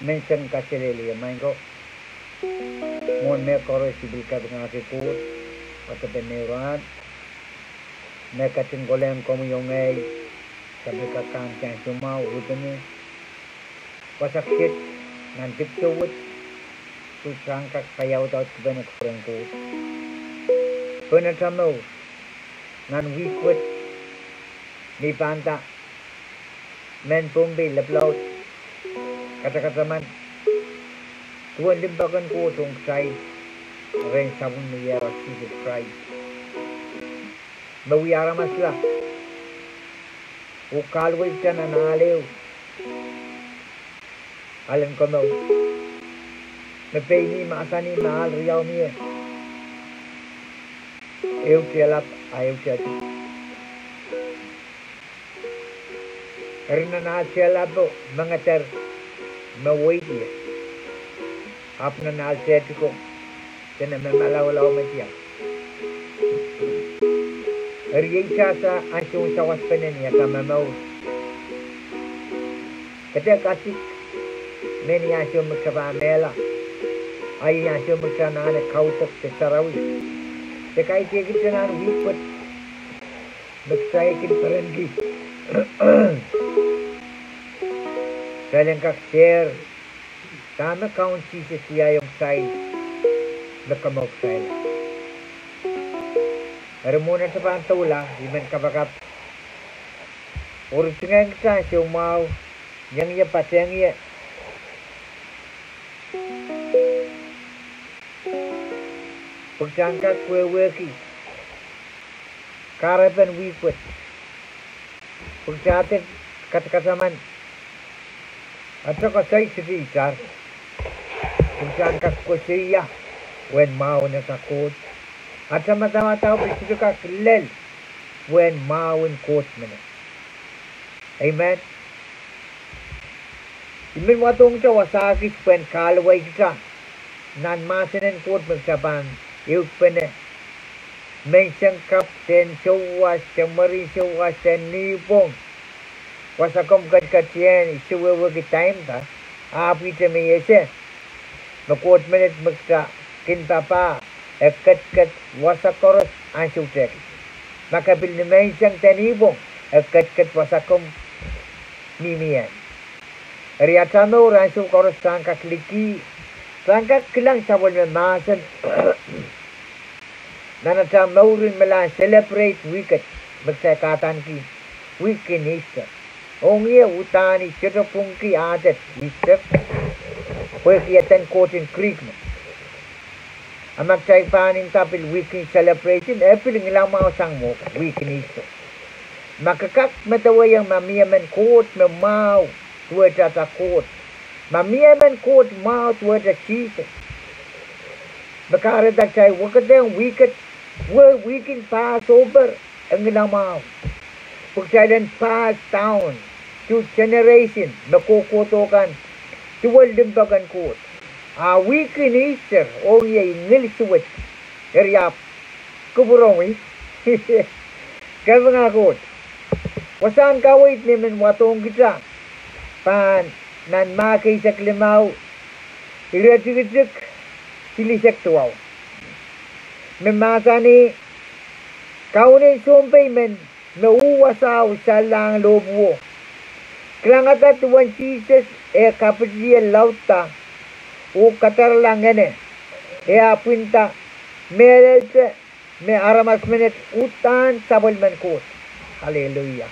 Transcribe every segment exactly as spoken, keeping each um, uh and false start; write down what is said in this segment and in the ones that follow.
Menseng kaselehlie, maing ko. Mwohn mehkoaros I pil kapingahki Koht, kadepen ehu rahn, me ketin kolehng komwi oh ngehi, sapwellimen kak ansou mwahu, ripene, wasa kiset, nan dipwisou wet, pwe kitail en kak paiaudaudkipene kupwuren Koht. Pwe ata mour, nan wihk wet, me I pahn nda, mehn Pohnpei lepwulaud, katakataman, duwen limpoak en Koht ong kitail, rehn Sapwellime Sises Krais, me wia aramasla, oh kahluwei kitail nan ahl ehu, ahlen komour, me pein ih mahsanih me ahl riau mie, ehu tehlap, a ehu tehtik. Eri nan ahl tehlapo, mengeder, me weidie, ahpw nan ahl tehtiko, dene me malaulau me diar. Eri iei sasa ansoun sawaspene ni atail momour. Kitail kasik, me ni ansou me kitail pahn mehla, a iei ansou me kitail anahne kaudok de sarawi, de kaidehk kitail nan wihk wet, me kitail kin perenki, kitail en kak share dahme Kaun Sises wiahiong kitail, me komour kitail. Eri mwohn atail pahn doula, I men kapakap, oh ritingehng kitail ansou mwahu, iang ie, patehng ie, pwe kitail en kak wehwehki kahrepen wihk wet, pwe kitail en katakataman atail koasoai sohte itar, pwe kitail en kak koasoia uwen mwahu en atail Koht. Atail madamadau pil sohte kak lel uwen mwahu en Koht menet. Amen. I men wadohngete wasa kis pwehn kahluwei kitail nan mahsen en Koht me kitail pahn ehukipene, menseng kapw, de souwas, de mwaren souwas, de nipwong. Wasa komw ketiketien, I sohte wehwehki time da, ahpw ihte me I ese me Koht menet me kitail kin papah, e ketiket wasa koaros ansou tehk. Ma ke pil ni menseng de nipwong, e ketiket wasa komw mihmi ie. Eri atail mour ansou koaros kitail en kak liki, kitail en kak kilang sapwellime mahsen nan atail mouren me kitail en celebrate wihk et, me kitail kahdaneki wihk en Easter. Ong ie uhdahn I sohte pwungki adet Easter, pwehki eden koht en Greek me. A ma kitail pahn nda pil wihk en celebration, e pil ngilamwahu sang mwo wihk en Easter. Ma ke kak medewehiong ma mie emen koht me mwahu duwehte atail Koht, ma mie emen koht mwahu duwehte Sises, me kahrehda kitail wekidehiong wihk et, wehwehkin Passover, e ngilamwahu, pwe kitail en pass down to generation me kohkohdo kan, duwen limpoak en Koht. A wihk en Easter, ong ie I ngil suwed. Eri ahpw kupwuromwi, kapinga Koht. Wasahn kaweid me I men wadohng kitail pahn nan Mark eisek limau, iretikitik silihsek duwau, me mahsanih, Kaun en sounpei men me uh wasao salahng lohpwuo, kilangada duwen Sises eh kapitiehlaudda oh kadarala ngehne, e ahpw nda, Mehlelte me aramas menet uhdahn sapwellimen Koht. Aleluia.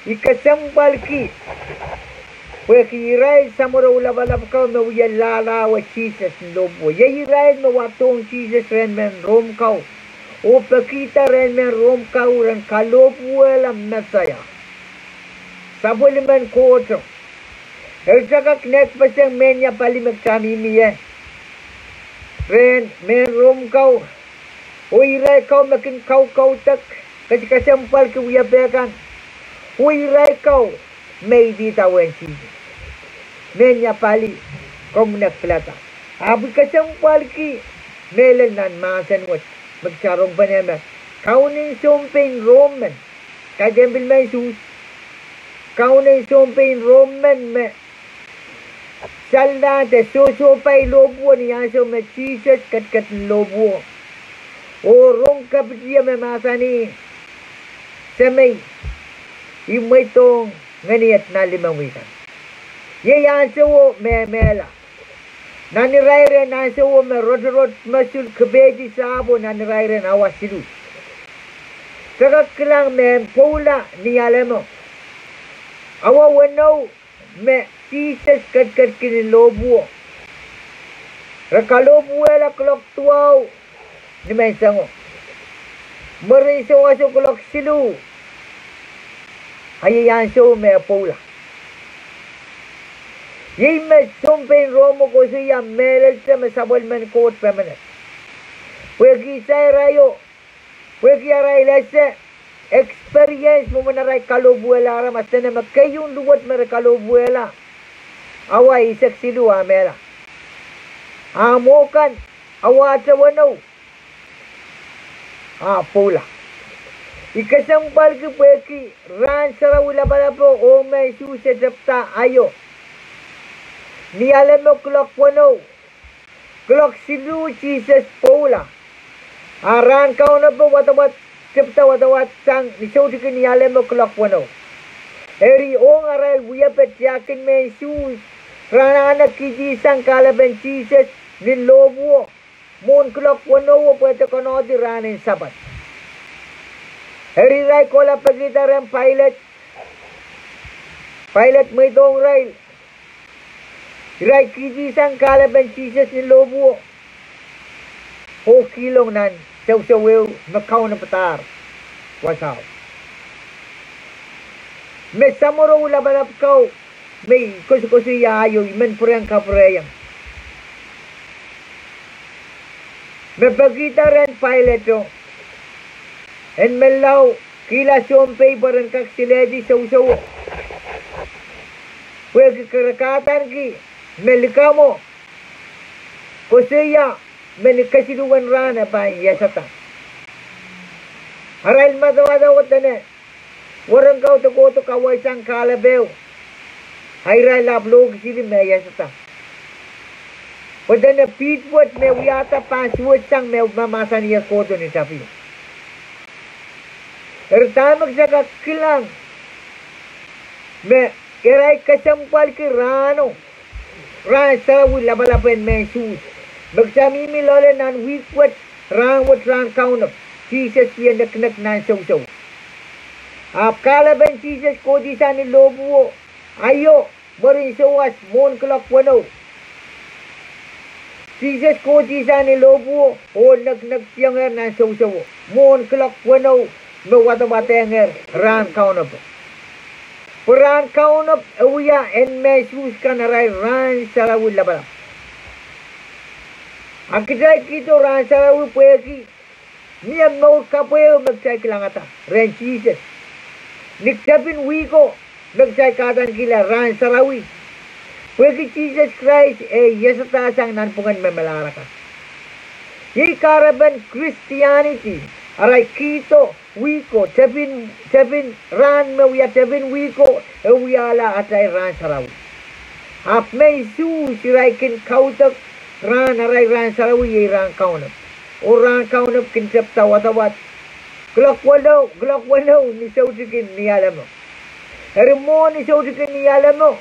I kesempwalki pwehki irail samworo lapalap kau me wie lahlahwe Sises ni lohpwuo. Iei irail me wadohng Sises rehn mehn Rom kau, oh pekihda rehn mehn Rom kau ren kalohpwuwehla Mesaia, sapwellimen Kohto. Eri kitail kak nehnpeseng mehnia pali me kitail mihmi ie, rehn mehn Rom kau, oh irail kau me kin kaukaudek, kesempwalki wiepe kan, oh irail kau me idawehn Sises. Mehnia pali, komw nek pilada. Ahpw I kesempwalki mehlel nan mahsen wet me kitail rongpene me, Kaun en sounpein Rom men, kaidehn pil mehn Suhs, Kaun en sounpein Rom men me Salda de sohsohpai lohpwuo ni ansou me Sises ketiket ni lohpwuo oh rong kapitio me mahsanih, Semei, I mweidohng ngeniet nanlimomwi kan. Iei ansouo me mehla. Nan irair en ansouo me rotorot mosul kepehdi sahpwo nan irair en awa siluh. Kitail kak kilang me pwoula ni alemo. Awa weneu me Sises ketiketki ni lohpwuo. Re kalohpwuwehla kuloak duwau ni menseng. Mwurin sowaso kuloak siluh. Iei ansou me pwoula. Iei me sounpein Rom koasoia mehlelte me sapwellimen Koht pemenet. Pwehki sair aio, pwehki arail ese experience mwomwen arail kalohpwuwehla aramas, dene me keieun luwet me re kalohpwuwehla, awa eisek siluh a mehla. A mwo kan, awa weneu, a pwoula. I kesempwalki pwehki rahn sarawi lapalapo oh mehn Suhs e tepda aio. Ni alemo kuloak weneu, kuloak siluh Sises pwoula. A rahn kaunopo wadawad, tepda wadawad sang ni soutiki ni alemo kuloak weneu. Eri ong arail wiepe tiahk en mehn Suhs, re anahne kihdi sang kahlepen Sises ni lohpwuo mwohn kuloak weneu pwe de konehdi rahn en Sapad. Eri irail kohla pekihda rehn Pailet. Pailet mweidohng irail. Irail kihdi sang kahlepen Sises ni lohpwuo oh kihlong nan sousouweo me kaunopadahr wasao. Me samworo lapalap kau me I koasokoasoia aio, I men pwurehng kapwurehiong. Me pekihda rehn Paileto en menlau kihla sounpei pwe ren kak silehdi sousouwo, pwehki re kahdaneki me likamwo koasoia me ni kesiluhwen rahn e pahn iasada. Arail madamadau dene weren kau de kohdo kaweid sang kahlepeo, a irail ahpw lohkiseli me iasada. Pwe dene piht wet me wiahda pahn suwedsang me mahmahsanih kohdo ni tapio. Eri dahme kitail kak kilang me irail kesempwalki rahno, rahn sarawi lapalap en mehn Suhs, me kitail mihmi loale nan wihk wet, rahn wet rahn kaunop, Sises wie nekinek nan sousouwo. Ahpw kahlepen Sises kohdihsang ni lohpwuo aio, mwurin sowas mwohn kuloak weneu. Sises kohdihsang ni lohpwuo oh nekinekdiongehr nan sousouwo mwohn kuloak weneu, me wadawadehngehr rahn kaunop. Pwe rahn kaunop e wia en mehn Suhs kan arail rahn sarawi lapalap. A kitail kihdo rahn sarawi pwehki mie mour kapweo me kitail kilangada rehn Sises. Ni tepin wihko me kitail kahdankihla rahn sarawi, pwehki Sises Krais e iasadahsang nanpwungen me melahr akan. Iei kahrepen Christianity, arail kihdo wihko, tepin, tepin rahn me wia tepin wihko, e wiahla atail rahn sarawi. Ahpw mehn Suhs irail kin kaudok rahn arail rahn sarawi iei rahn kaunop. Oh rahn kaunop kin tepda wadawad kuloak weneu, kuloak weneu ni soutikin Nialemo. Eri mwohn ni soutikin Nialemo,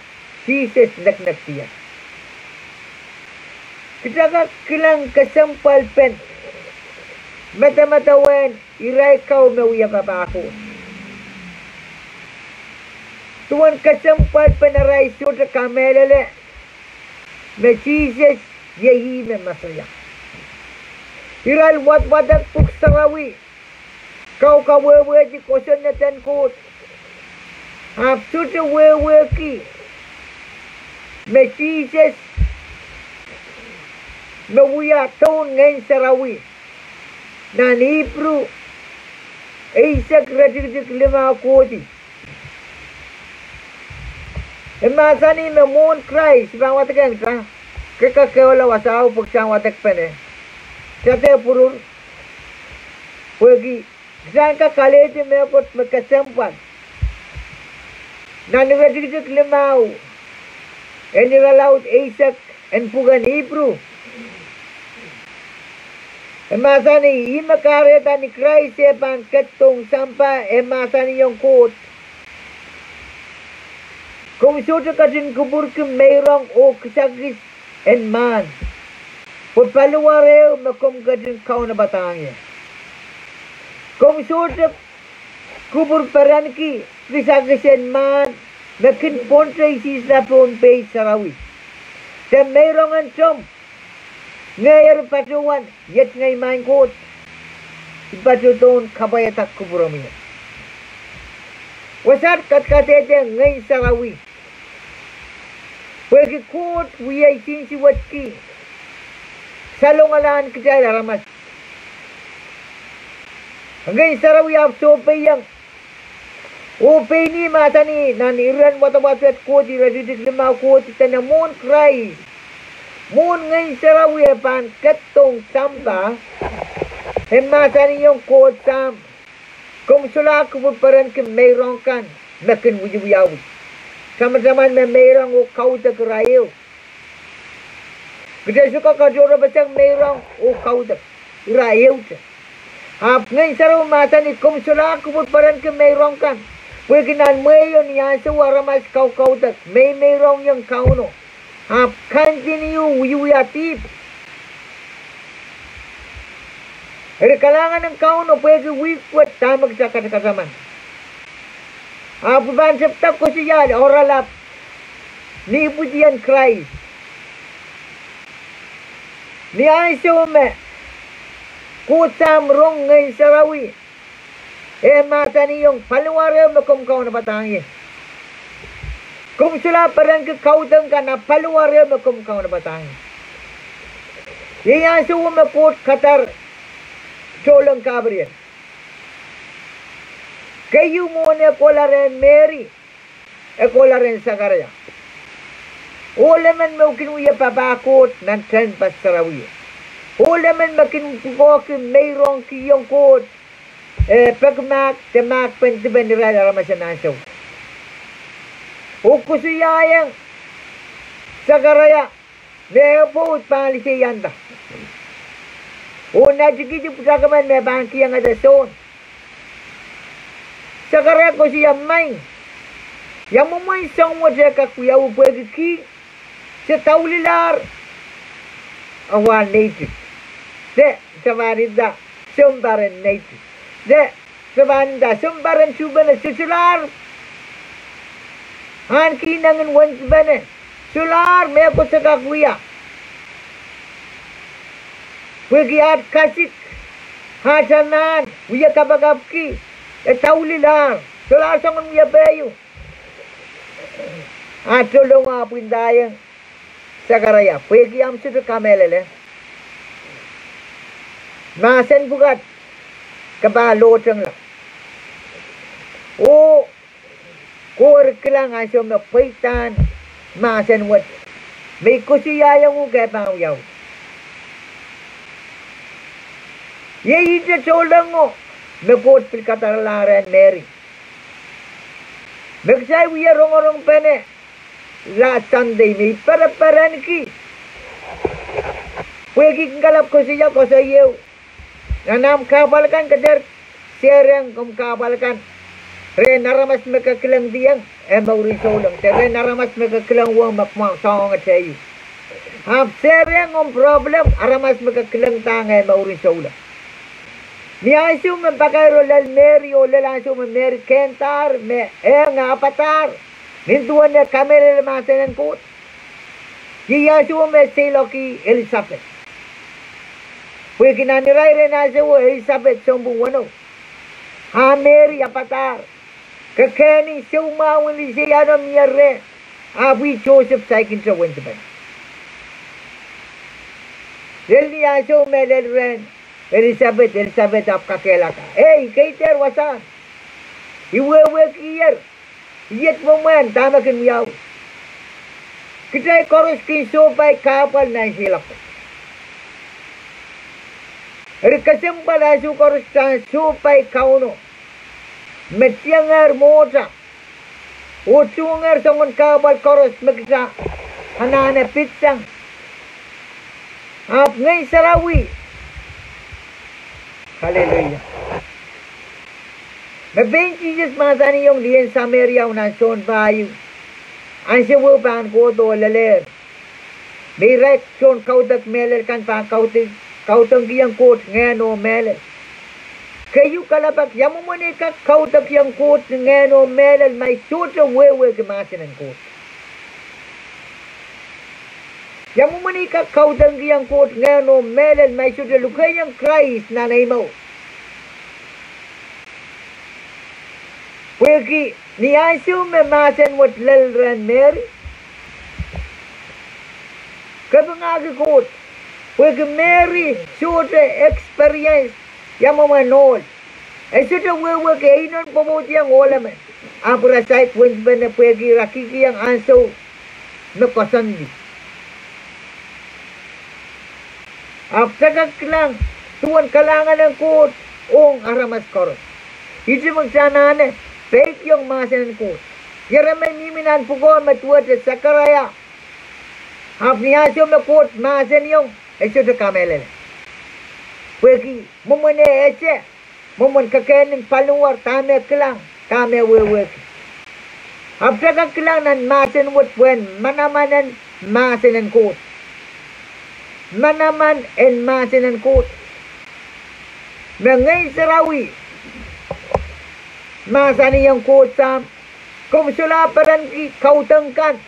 Sises nekinekdier. Kitail kak kilang kesempwalpen medemedewe irail kau me wia papah Koht. Duwen kesempwalpen arail sohte kamehlele me Sises iei ih me Mesaia. Irail wadwadek pwuhk sarawi, kaukawehwehdi kosonned en Koht, ahpw sohte wehwehki me Sises me wia doun Ngehn Sarawi. Nan Ipru eisek iretikitik limau kohdi, e mahsanih me mwohn Krais, I pahn wadekehng ta, ke kak kehla wasao pwe kitail en wadekpene, kitail dehr pwurur, pwehki kitail en kak alehdi mehkot me kesempwal. Nan iretikitik limau, en irelaud eisek en pwuken Ipru. E mahsanih, ih me kahrehda ni Krais eh pahn ketidohng sampah, e mahsanihong Koht: Komw sohte ketin kupwurki meirong oh kisakis en mahn, pwe paliwar ehu me komw ketin kaunopadahng ie. Komw sohte kupwurperenki kisakis en mahn me kin pwonte isihsla pohn pei sarawi, de meirong en tomw, ngehi eri patohwan iet ngehi maing Koht, I patohdohn kapwaiada kupwuromwi. Wasa kadkadehde Ngehn Sarawi, pwehki Koht wia insensuwedki salongalahn kitail aramas. Ngehn Sarawi ahpw sohpeiong, oh pein ih mahsanih nan iren wadawad wet kohdi, iretikitik limau kohdi, dene mwohn Krais, mwohn Ngehn Sarawi eh pahn ketidohng sampah, e mahsanihong Koht Sahm: Komw solahr kupwurperenki meirong kan me kin wiewiawi. Tamataman me meirong oh kaudok ira ehu. Kitail sohte kak tohrohrpeseng meirong oh kaudok, ira ehute. Ahpw Ngehn Sarawi mahsanih, komw solahr kupwurperenki meirong kan, pwehki nan mwehio ni ansou aramas kaukaudok, meimeirongiong Kauno, ahpw continue wiewia dihp. Eri kalahngan en Kauno pwehki wihk wet dahme kitail kak kataman. Ahpw I pahn tepda koasoia oaralap ni ipwidien Krais. Ni ansou me Koht Sahm rong Ngehn Sarawi, e mahsanihong paliwar ehu me komw kaunopadahng ie. Komw solahr perenki kaudok kan, ahpw paliwar ehu me komw kaunopadahng ie. Iei ansou me Koht kadar tohnleng Kapiriel. Keieu mwohn e kohla rehn Meri, e kohla rehn Sakaria. Ohl emen me kin wia papah Koht nan tehnpas sarawio. Ohl emen me kin pwukoahki meirongkihong Koht, eh, peki mahk de mahkpen dipen irail aramas en ansou. Oh koasoiaiong Sakaria me e pwoud pahn liseianda, oh natikihdi pwutak emen me pahn kihongada Sohn. Sakaria koasoia, maing, ia mwomwen soahng wet e kak wiawi, pwehki kihng, se daulilahr awa neiti, de se pahn nda sounpar en neiti, de se pahn nda sounpar en tuhpene, se solahr ahneki ineng en wendipene, solahr mehkot se kak wia. Pwehki aht kasik, aht anahn, wia kapakapki, e daulilahr, solahr soangen wia peieu. Ahpw tohnleng ahpw ndaiong Sakaria, pwehki ahmw sohte kamehlele, mahsen pwukat ke pahn lohtengla. Oh ke eri kilang ansou me pweidahn mahsen wet me I koasoiaiong uhk e pahn wiawi. Iei ihte tohnlengo me Koht pil kadarala rehn Meri, me kitail wie rongorongpene last Sunday, me I pereperenki pwehki I kin kalap koasoia koasoi ehu. Nan ahmw kahpwal kan, ke dehr sehrehng komw kahpwal kan rehn aramas me ke kilengdiong eh mourin souleng, de rehn aramas me ke kilang uhk me kumwail soangen keieu. Ahpw sehrehng omw problem aramas me ke kilengdahng eh mourin souleng. Ni ansou me pakairo lel Meri oh lel ansou me Meri kehndahr me e nge apadahr, nin duwen e kamehlele mahsen en Koht, iei ansou me seiloakih Elisabet. Pwehki nan irair en ansouo Elisabet sounpwong weneu, a Meri apadahr, kekehn en soumwahu en liseiahno mie reh, ahpw ih Joseph saikinte wendipene. Lel ni ansou me lel rehn Elisabet, Elisabet ahpw kakehlaka, ei, I keidehr wasahn. I wehwehkier, I iet mwomwen dahme kin wiawi. Kitail koaros kin sohpai kahpwal nan seiloak wet. Eri kesempwal ansou koaros kitail en sohpai Kauno me tiengehr mwohtail oh tuhwenger soangen kahpwal koaros me kitail anahne pitsang. Ahpw Ngehn Sarawi. Hallelujah. Me pein Sises mahsanihong lien Sameria nan sounpar ieu. Ansou ehu pahn kohdo lelehr. Me irail tohn kaudok mehlel kan pahn kaudok, kaudokihong Koht ngehn oh mehlel. Keieu kalelapak, ia mwomwen I kak kaudokiong Koht ni ngehn oh mehlel ma I sohte wehwehki mahsen en Koht? Ia mwomwen I kak kaudokiong Koht ngehn oh mehlel ma I sohte lukehiong Krais nan ei mour? Pwehki ni ansou me mahsen wet lel rehn Meri, kapingahki Koht, pwehki Meri sohte experience ia mwomwen ohl. E sohte wehwehki e inon pwopwoud ieng ohl emen. Ahpw ira saik wenpene pwehki ira kihkihong ansou me koasoandi. Ahpw kita kak kilang duwen kalahngan en Koht ong aramas koaros. Ihte me kita anahne peikiong mahsen en Koht. Ira me mihmi nan pwukoa me duwehte Sekaraia. Ahpw ni ansou me Koht mahsanihong, e sohte kamehlele. Pwehki mwomwen e ese, mwomwen kekehn en paliwar, dahme e kilang, dahme e wehwehki. Ahpw kita kak kilang nan mahsen wet pwehn manaman en mahsen en Koht. Manaman en mahsen en Koht. Me Ngehn Sarawi mahsanihong Koht Sahm, komw solahr perenki kaudok kan,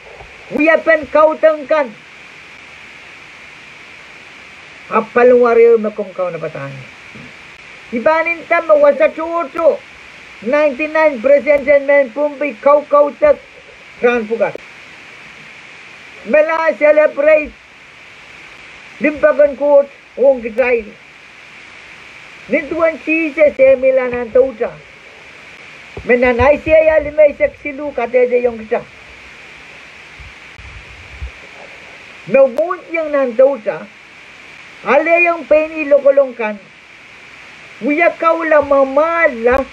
wiepen kaudok kan. Ahpw paliwar ehu me komw kaunopada ie. I pahn nda me wasa tohto, ninety-nine percent en mehn Pohnpei kaukaudok rahn pwukat. Me la celebrate limpoak en Koht ong kitail. Nin duwen Sises eh mihla nan doula. Me nan Aiseia limeisek siluh kadehdehiong kita. Me mwohn iang nan doula, alehiong pein ih lokolok kan, wia kaula mwamwahla,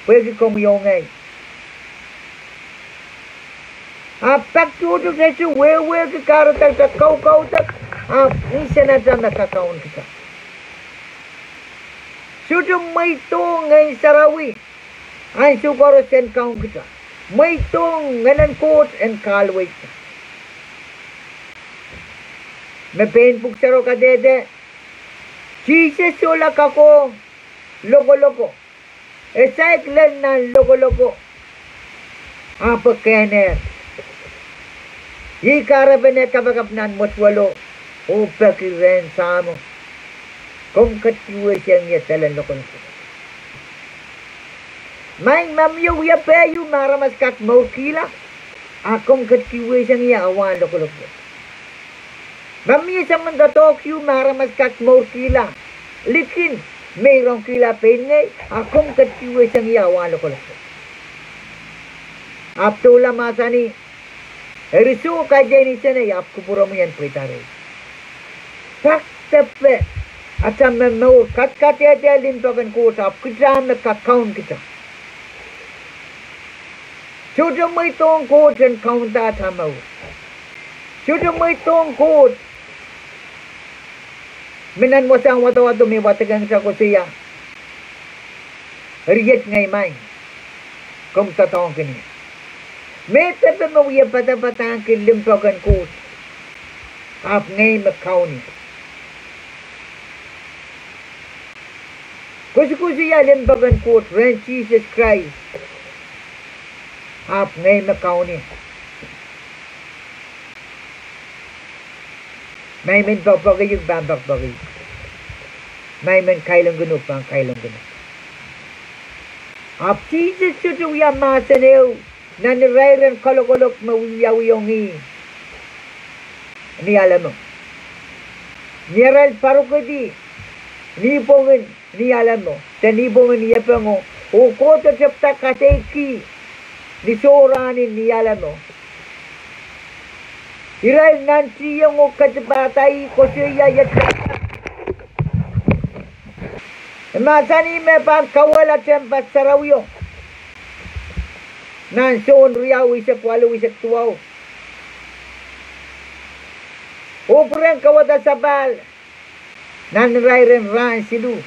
pwehki komwi oh ngehi. Ahpw pak tohto kita wehwehki kahrehda kita kaukaudok, ahpw nsenata me kakaun kita. Sohte mweidohng Ngehn Sarawi ansou koaros en kaun kita. Mweidohng Ngehn en Koht en kahluwa kita. Me pein pwuhk sarawi kadehde, Sises solahr kakohng lokoloko. E saik lel nan lokoloko, ahpw e kehnehr. Iei kahrepen eh kapakap nan mwetuwelo oh peki rehn Sahmo, komw ketikihwei sang ie dahlen lokoloko. Maing, ma mie wiepe ieu me aramas kak mourkihla, a komw ketikihwei sang ie a wahn lokoloko. Ma mie soangen doadoahk ieu me aramas kak mourkihla, likin me I rongkihla pein ngehi, a komw ketikihwei sang ie a wahn lokoloko. Ahpw doula mahsanih, eri soh, kaidehn nsenei ahpw kupwuromwi en pweida rehi. Pak depe atail momour kadkadehde limpoak en Koht ahpw kita me kakaun kita. Sohte mweidohng Koht en kaunda atail mour. Sohte mweidohng Koht. Me nan wasahn wadawado me wadekehng kita koasoia, eri iet ngehi maing, komw doadoahngkin ie. Me depe me wie padapadahngki limpoak en Koht, ahpw ngehi me kaun ie. Koasokoasoia limpoak en Koht rehn Sises Krais, ahpw ngehi me kaun ie. Ma I men poakepoake iuk, I pahn poakepoake iuk. Ma I men kailongkin uhk, I pahn kailongkin uhk. Ahpw Sises sohte wia mahsen ehu nan irairen kalokolok me wiawiong ih ni Alemo. Ni arail poarokedi nipwongin ni Alemo, de nipwongin Iepengo, oh kohdo tepda kadeik ni sohrahn ni Alemo, irail nantihong oh ketipahda ih, koasoia, iet, e mahsanih me pahn kauwehla tehnpas sarawio. Nan Sohn riau, eisek waluh, eisek duwau. Oh pwurehng kauwada sapahl nan irair en rahn siluh,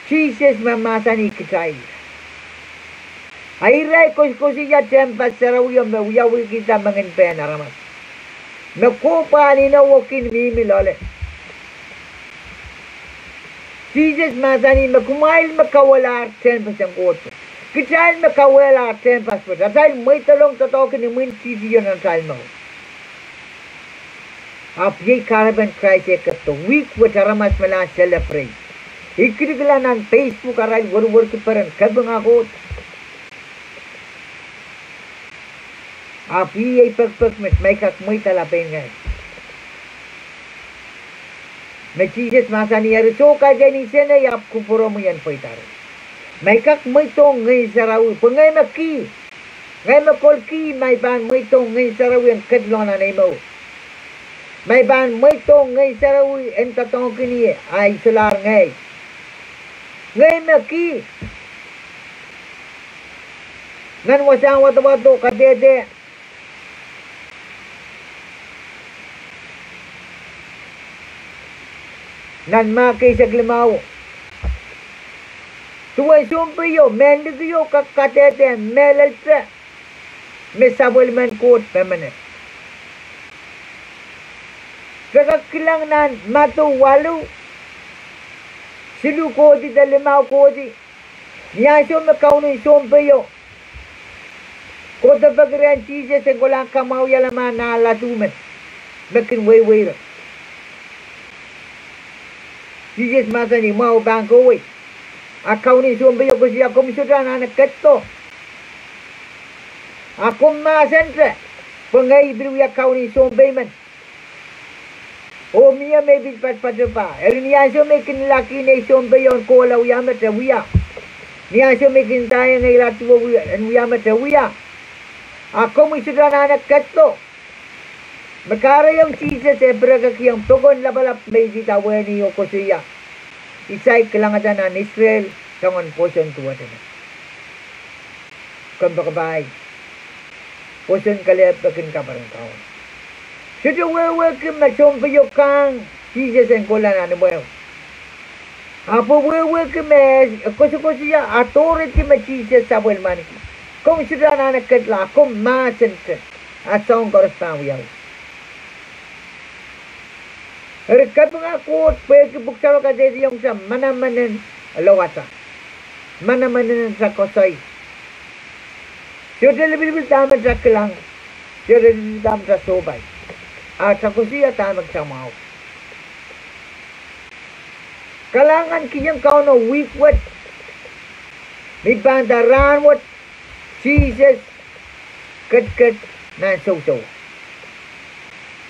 Sises me mahsanih kitail. A irail koasoakoasoia tehnpas sarawio me wiawihkihda menginpehn aramas, me kohpwal inou oh kin mihmi loale. Sises mahsanih me kumwail me kauwehlahr tehnpas en Koht, kitail me kauwehlahr tehnpas wet, atail mweidolong doadoahk en imwintihti nan atail mour. Ahpw iei kahrepen Krais eh ketido. Wihk wet aramas me la celebrate, ikidikila nan Facebook arail weriwerki peren kapinga Koht. Ahpw iei pekpek me, ma I kak mweidala pein ngehi, me Sises mahsanih, eri soh kaidehn insenei ahpw kupwuromwi en pweida reh. Ma I kak mweidohng Ngehn Sarawi, pwe ngehi me kih. Ngehi me kolki ma I pahn mweidohng Ngehn Sarawi en ketilong nan ei mour. Ma I pahn mweidohng Ngehn Sarawi en doadoahngkin ie, a I solahr ngehi. Ngehi me kih. Nan wasahn wadawad oh kadehde nan Mahk eisek limau, duwen sounpeio, mehn likio kak kadehde mehlelte me sapwellimen Koht me menet. Re kak kilang nan Madiu waluh, siluh kohdi de limau kohdi, ni ansou me kaunen sounpeio kohdo peki rehn Sises en kolahng kamwahwihala nan ah ladu men me kin weiweire, Sises mahsanih, mwahu pahn kohwei. A kaunen sounpeio koasoia, komw sohte anahne ketido. A komw mahsente, pwe ngehi pil wia kaunen sounpei men. Oh mie me I pil patpato pah. Eri ni ansou me I kin lakih nei sounpeio en kohla wia met, e wia. Ni ansou me I kin ndaiong ei ladu en wia met, e wia. A komwi sohte anahne ketido. Me kahrehiong Sises e pirekekiong pokon lapalap me I idawehn oh koasoia, I saik kilangada nan Israel soangen pwoson duwehte me kompoakepahi, pwoson kelehpw me kin kaperen Kauno. Sohte wehwehki me sounpeio kahng Sises en kohla nan imwehu. Ahpw wehwehki me e koasokoasoia authority me Sises sapwellimaniki. Komw sohte anahne ketla, komw mahsente, a soahng koaros pahn wiawi. Eri kapinga Koht pwehki Pwuhk Sarawi kadehdehiongkitail manaman en loalata, manaman en atail koasoi. Sohte lipilipil dahme kitail kilang, sohte lipilipil dahme kitail sohpai, a kitail koasoia dahme kitail mwahu. Kalahngan kihong Kauno wihk wet, me pahn nda rahn wet, Sises ketiket nan sousou.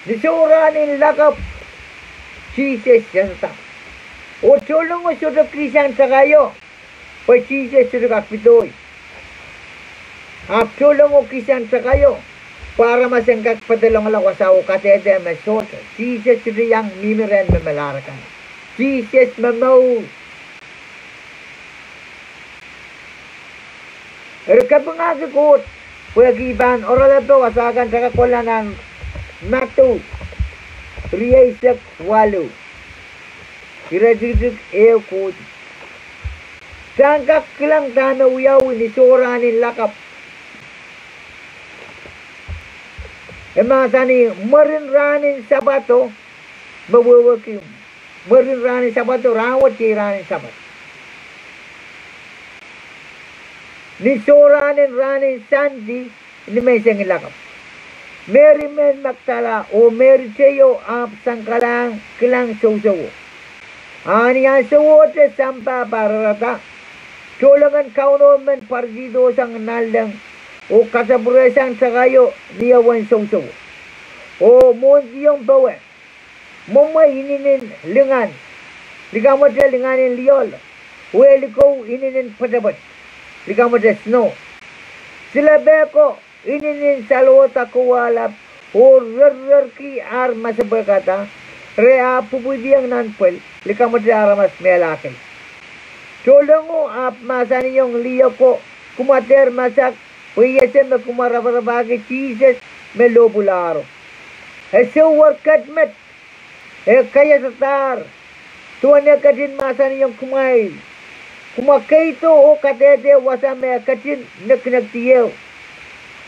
Ni sohrahn en lakapw, Sises iasada. Oh tohnlengo sohte kihsang takaio, pwe Sises sohte kak pedohi. Ahpw tohnlengo kihsang takaio, pwe aramas en kak pedolongala wasao kadehde me sohte. Sises sohte iang mihmi rehn me melahr akan. Sises momour. Eri kapingahki Koht pwehki I pahn oaralape wasa kan kitail kak kohla nan Madiu rieisek waluh, iretikitik ehu kohdi. Kitail kak kilang dahme wiawi ni sohrahn en lakapw. E mahsanih mwurin rahn en Sapado, me wehwehki mwurin rahn en Sapado, rahn wet iei rahn en Sapado. Ni sohrahn en rahn en Sande, ni menseng en lakapw, Meri mehn Magdala oh Meri teio ahpw sankalahng kilang sousouo. A ni ansowohte sampah pwararada, tohnleng en Kauno men pwaradihdosang nanleng oh kasapwurehsang takaio ni ewen sousouo, oh mwohndiong powe, mwomwe inenen lingan, likamwete lingan en lioal, oh eh likou inenen pwetepwet, likamwete snow. Silepe ko inenen salohda kowahlap, oh rerrerki ar masepwehkada, re ahpw pwupwidiong nan pwel, likamwete aramas mehla kei. Tohnlengo ahpw mahsanihong lih ako, Kumwa dehr masak, pwe I ese me kumwa raparapahki Sises me lohpwulahro. E souwer ket met, e kaiasadahr, duwen e ketin mahsanihong kumwail, kumwa keido oh kadehde wasa me e ketin nekinekdi ehu.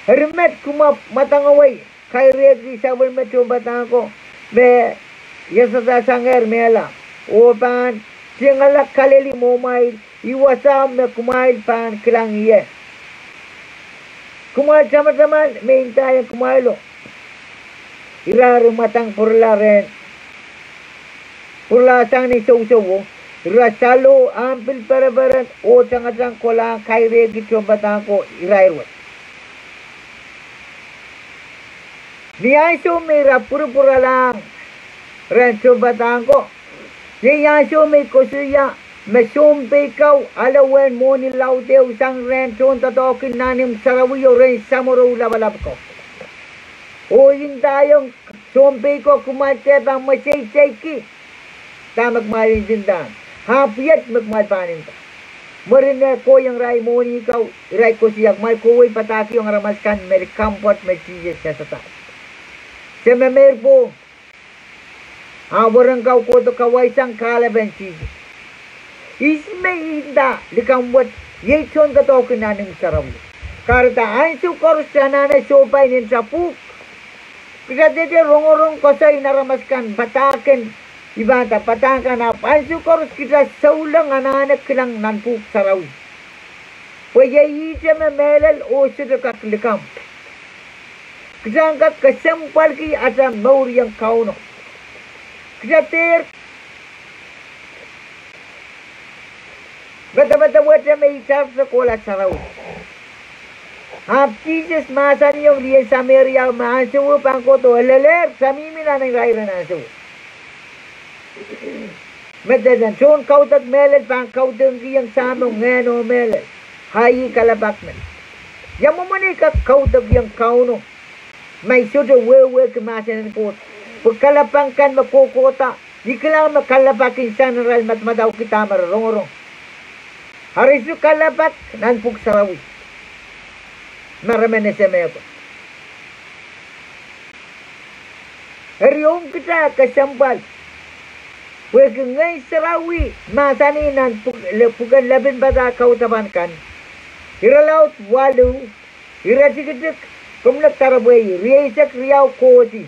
Eri met kumwa mwadangawei, kairehki sapwellime tohnpadahk ko me iasadasangehr mehla, oh pahn tengala kalelih mwohmwail, ih wasa me kumwail pahn kilang ie. Kumwail tamataman me I ndaiong kumwailo, irair mwadang pwurala rehn, pwuralahsang ni sousouwo, ira saloh ahmw pil pereperen oh tangatang kolahng kairehki tohnpadahk ko irair wet. Ni ansou me ira pwuripwuralahng rehn tohnpadahk ko, iei ansou me I koasoia me sounpei ko ale uwen mwohni laud ehu sang rehn tohndoadoahk en nan imw sarawio rehn samworo lapalap ko, oh I ndaiong sounpei ko, kumwail dehpa mweseiseiki dahme kumwail ntingdahn, ahpw iet me kumwail pahn nda. Mwurin eh kohieng irail mwohni ko, irail koasoia, kumwail kohwei padahkihong aramas akan me likamw pwoat me Sises iasada. Se me meir pwohng, a weren ko kohdo kawaisang kahlepen Sises. Ihs me I nda likamw wet? Iei tohndoadoahk en nan imw sarawi. Kahrehda ansou koaros anahne sohpai ni nta pwuhk, kita dehde rongorong koasoi en aramas akan padahk en, I pahn nda padahk kan, ahpw ansou koaros kita souleng anahne kilang nan pwuhk sarawi. Pwe iei ihte me mehlel oh sohte kak likamw. Kita en kak kesempwalki ata mour ong Kauno. Kita dehr medemedewe wehwehte me itar te kohla sarawi. Ahpw Sises mahsanihong lien Sameria me ansou ehu pahn kohdo e lelehr, tamihmi nan irair en ansou. Me dene tohn kaudok mehlel pahn kaudokihong Sahmo ngehn oh mehlel. A ih kalelapak men. Ia mwomwen ei kak kaudokihong Kauno ma I sohte wehwehki mahsen en Koht? Pwe kalelapak kan me kohkohda, I kilang me kalelapak en sang nan arail madamadau kihda me re rongorong. Eri sohte kalelapak nan pwuhk sarawi ma re men ese mehkot. Eri ong kita kesempwal, pwehki Ngehn Sarawi mahsanih nan pwuhk, le, pwuken Lepin Padahk Kaudapan kan, irelaud waluh, iretikitik, komw lek doaropwe, rieisek riau kohdi.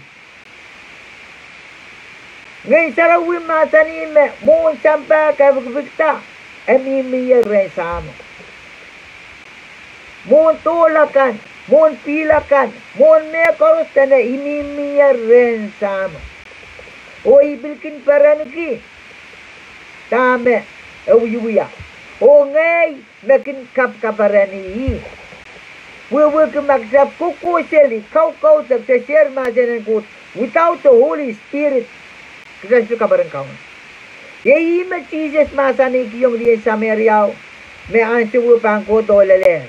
Ngehn Sarawi mahsanih me mwohn sampah kavikipikda, e mihmi ie rehn Sahmo. Mwohn dohl akan, mwohn pihl akan, mwohn mehkoaros dene I mihmi ie rehn Sahmo. Oh I pil kin perenki dahme e wiewia. Oh ngehi me kin kapkapereni ih. Wehwehki ma kita kohkohseli, kaukaudok, de share mahsen en Koht without the Holy Spirit, kita sohte kaperen Kauno. Iei ih me Sises mahsanihkihong lien Sameriao me ansou ehu pahn kohdo lelehr.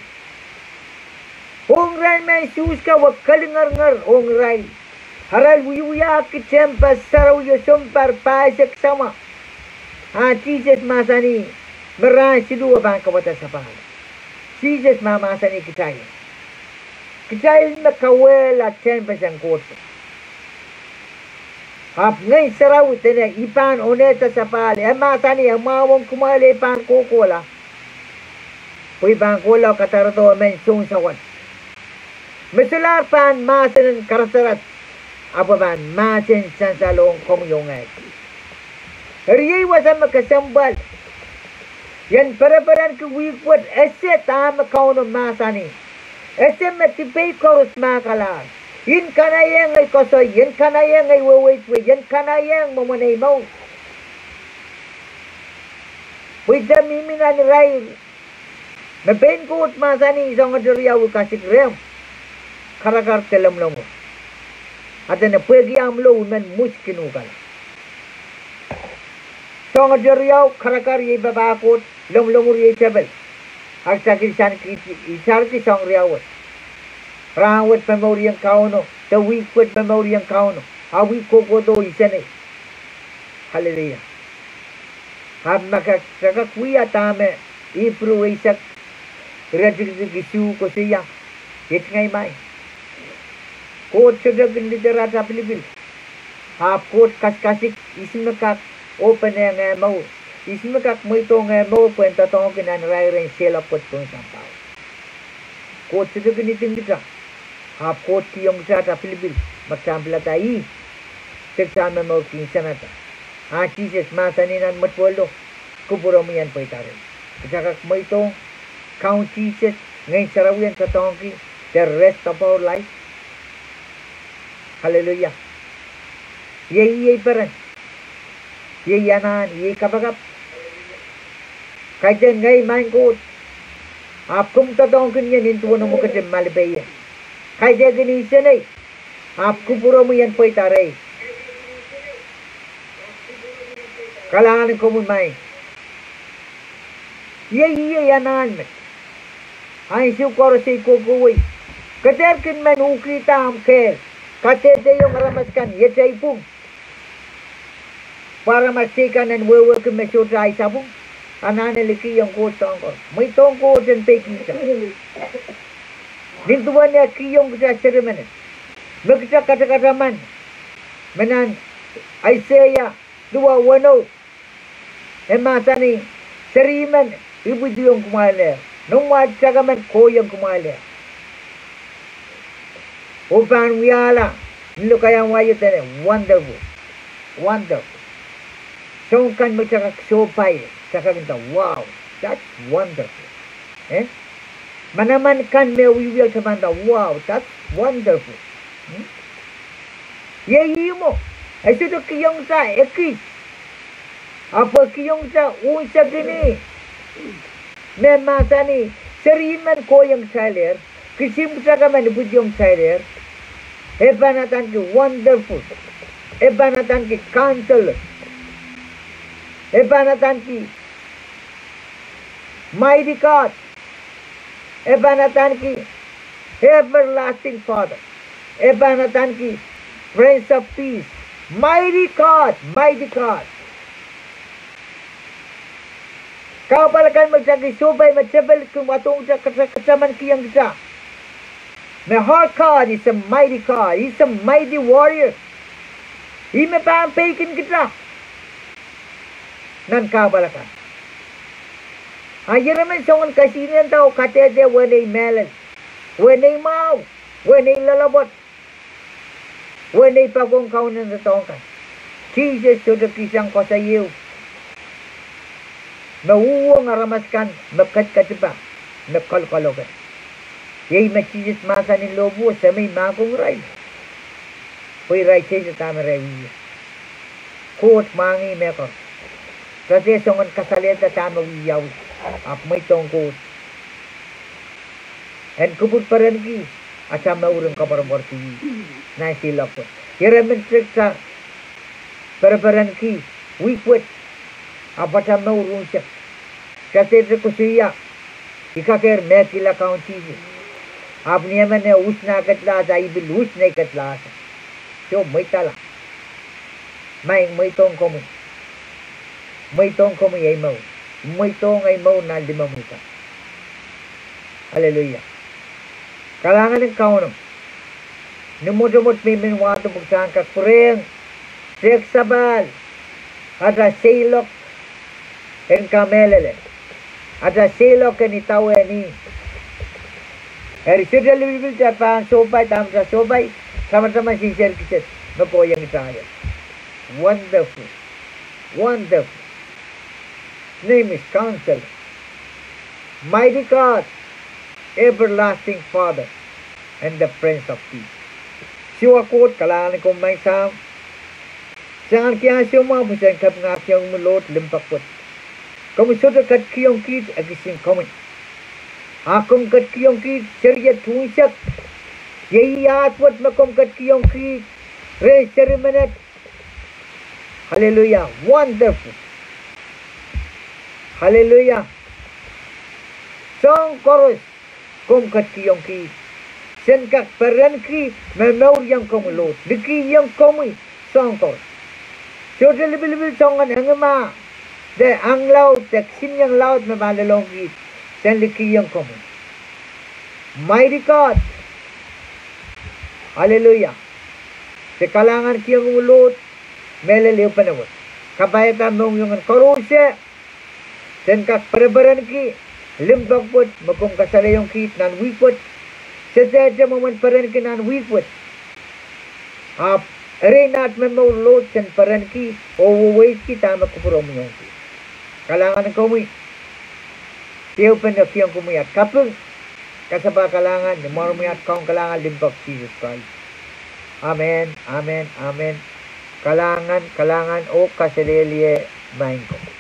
Ong irail mehn Suhs ko e kelingeringer ong irail. Arail wiewiahki tehnpas sarawio sounpar pahisek samwa. A Sises mahsanih me rahn siluh e pahn kauwada sapahl. Sises mahmahsanih kitail, kitail me kauwehla tehnpas en Koht. Ahpw Ngehn Sarawi dene I pahn onehda sapahl, e mahsanih e mwahuong kumwail, e pahn kohkohla. Pwe I pahn kohla oh kadarodo emen sounsawas me solahr pahn mahsen en karasaras, ahpw e pahn mahsen sansal ong komwi oh ngehi. Eri iei wasa me kesempwal. I en pereperenki wihk wet, ese dahme Kauno mahsanih. Ese me dipei koaros mahkalahr. I en kanaiehng ei koasoi, I en kanaiehng ei weweidwei, I en kanaiehng mwomwen ei mour. Pwe I de mihmi nan irair me pein Koht mahsanih, soahngete riau I kasik rehmw, karakar de lomwlomwur. A dene pwehki ahmw lou I men mwus kin uhkala. Soahngete riau, karakar iei papah Koht, lomwlomwur iei tepel. Ak takil san ki, itarki soahng riau wet. Rahn wet me mour ong Kauno, de wihk wet me mour ong Kauno. A wihk kohkohdo insenei. Hallelujah. Ahpw ma ke, ke kak wia dahme Ipru eisek, iretikitik isuh koasoia, iet ngehi mai. Koht sohte kin liderada pilipil. Ahpw Koht kasikasik ihs me kak open eh mour, ihs me kak mweidohng eh mour pwehn doadoahngki nan irair en seiloak wet pohn sampah. Koht sohte kin idihng kita, ahpw Koht kihong kita ata pilipil me kita en pilada ih, de kita en momourki insenata. A Sises mahsanih nan mwetuwelo, kupwuromwi en pweida rehi. Kita kak mweidohng Kaun Sises, Ngehn Sarawi en doadoahngki the rest of our life. Aleluia. Iei, iei peren, iei anahn, iei kapakap. Kaidehn ngehi, Maing Koht, ahpw komw doadoahngkin ie nin duwen omw ketido malipe ie. Kaidehkin insenei, ahpw kupwuromwi en pweida rehi. Kalahngan en komwi, Maing. Iei, iei anahn met. Ansou koaros ei kohkohwei, ke dehr kin men uhkihda ahmw kehl, kadehdehiong aramas akan ietei pwung, pwe aramas teikan en wehwehki me sohte ahi sapwung, anahne likih ong Koht soahng koaros. Mweidohng Koht en peikihda nin duwen eh kihong kita seri menet, me kita katakataman, me nan Aiseia duwe weneu, e mahsanih, seri men ipwidiong kumwail ehr, noumwail takemen kohiong kumwail ehr. Oh pahn wiahla ni lokaiahn wai o dene wonderful, wonderful. Soahng kan me kita kak sohpai, kita kak nda, wow, that's wonderful. Eh? Manaman kan me wiewia, kita pahn nda, wow, that's wonderful. Iei ihmwo, e sohte kihong kita ekis, ahpw e kihong kita unsek eni, me mahsanih, seri men kohiong kitailehr, kisin takemen ipwidiong kitailehr. E pahn adaneki wonderful, e pahn adaneki Counselor, e pahn adaneki Mighty God, e pahn adaneki Everlasting Father, e pahn adaneki Prince of Peace, Mighty God, Mighty God. Kahpwal akan me kita kin sohpai, me tepel kin wadohng kita, kata, kataman kihong kita me our God is a mighty God, He's a mighty warrior. Ih me pahn peikin kita nan kahpwal akan. A ieremen soangen kesihnen da oh kadehde wehwehn ei mehlel, wehwehn ei mwahu, wehwehn ei loalopwoat, wehwehn ei poakohng kaunop en doadoahk kan. Sises sohte kihsang koasoi ehu me uhwong aramas akan me ketiketipa, me kolokol ong. Iei me Sises mahsanih lohpwuo, Semei, mahkohng irail, pwe irail sehse dahme irail wia. Koht mwahngih mehkoaros. Kita dehr soangen kasalehda dahme wiawi, ahpw mweidohng Koht en kupwurperenki ata mour en koapworopworki ih nan seiloak wet. Ieremen kita pereperenki wihk wet, ahpw ata mour unsek. Kita dehr koasoia, I kakehr mehkihla Kaun Sises. Ahpw ni emen eh usna kedlahsang, I pil us nei kedlahsang. Soh, mweidala. Maing, mweidohng komwi. Mweidohng komwi ei mour. Mweidohng ei mour nan limomwi kan. Aleluia. Kalahngan en Kauno. Ni mwotomwot me I men wahdo pwe kita en kak pwurehng tehk sapahl ata seiloak en kamehlele, ata seiloak en idawehn ih. Eri sohte lipilipil kita pahn sohpai dahme kita sohpai, tamataman seri kiset me kohieng kita ie. Wonderful. Wonderful. Name is Counselor, Mighty God, Everlasting Father, and the Prince of Peace. Siwa Koht, kalahngan en komwi Maing Sahm. Sang ni ansou mwahu pwe sen kapingahkiong komwi Lord limpoak wet. Komwi sohte ketikihong kiht ekis en komwi. A komw ketikihong kiht seri et unsek. Iei ahd wet me komw ketikihong kiht rehn seri menet. Hallelujah. Wonderful. Hallelujah. Soahng koaros komw ketikihong kiht. Sen kak perenki momouriong komwi Lord. Likih iong komwi soahng koaros. Sohte lipilipil soangen engimah de ahng laud de kisinieng laud me pahn lelohng kiht. Sen likih iong komwi. Mighty God. Hallelujah. Se kalahngankihong komwi Lord. mehlel ehupene wet. Kapaiada mohngiong en koaros, sen kak pereperenki limpoak wet me komw kasalehiong kiht nan wihk wet. Sehse te mwomwen perenki nan wihk wet, ahpw erein aht me mour load sen perenki oh weweidki dahme kupwuromwi ong kiht. Kalahngan komwi. Ehupene kihong komwi aht kaping, kasapahl kalahngan, ni mwahngih aht Kaun kalahngan limpoak Sises Krais. Amen, amen, amen. Kalahngan, kalahngan oh kaselehlie maing ko.